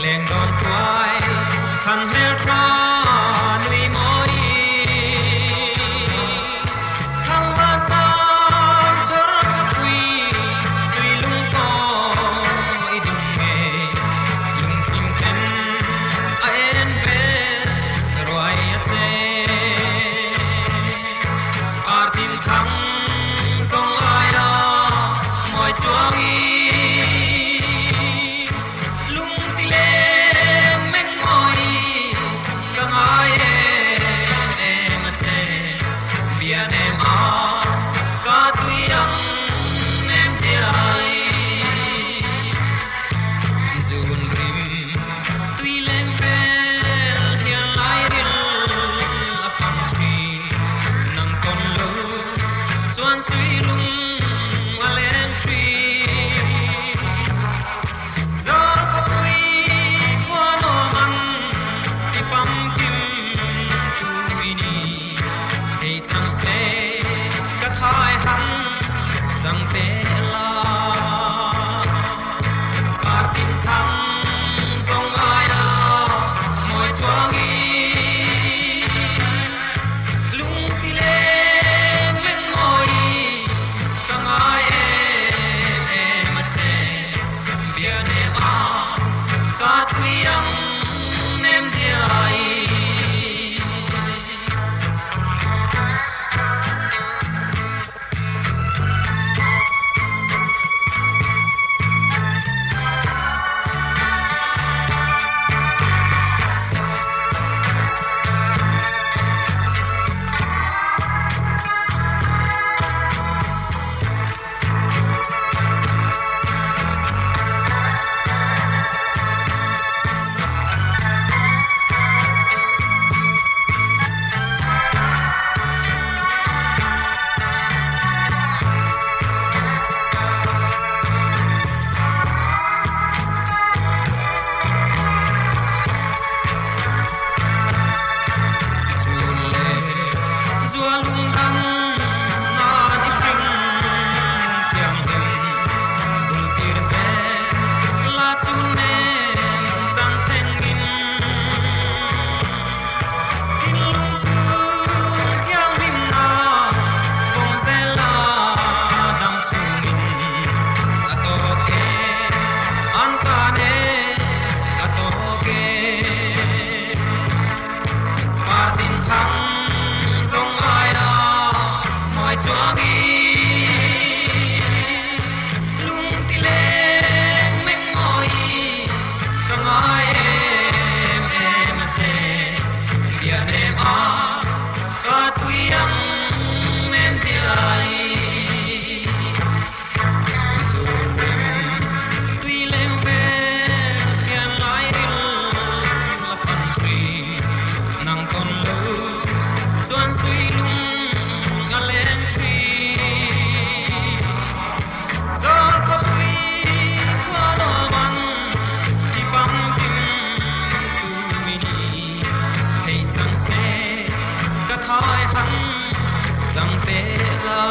Leng dawn tuai than hmel tha nui mawi. Thang va sang chawr thlapui sui lung kaw i dum nge lungchim ten a en vel ruai a che. Partin thang zawng aia mawi chuangin lung ti leng meng mawi ka ngai em em a che. Bia nem a ka tui ang nem diai i zun rim tui leng vel hian lai ril a fan thin nang tawn lo chuan sui lung a leng thin. Zal khawpui khua nuam an ti famkim tui ni thei chang se ka thai han chang te la. Partin thang zawng aia mawi chuangin lung ti leng meng mawi ka ngai em em a che. Bia nem a ka tui ang nem diai. Chun le zua lung dam nan i hring thianghlim vul tir zel la chun nem chang thlengin thinlung chhung thianghlim na vawng zel la dam chungin a tawk e an kan e a tawk e. Partin thang zawng aia mawi chuangin lung ti leng meng mawi ka ngai em em a che. Bia nem a ka tui ang nem diai zun rim tui leng vel hian lai ril a fan thin nang tawn lo chuan sui lung a leng thin. Zal khawpui khua nuam an ti famkim tui ni thei chang se ka thai han chang te la.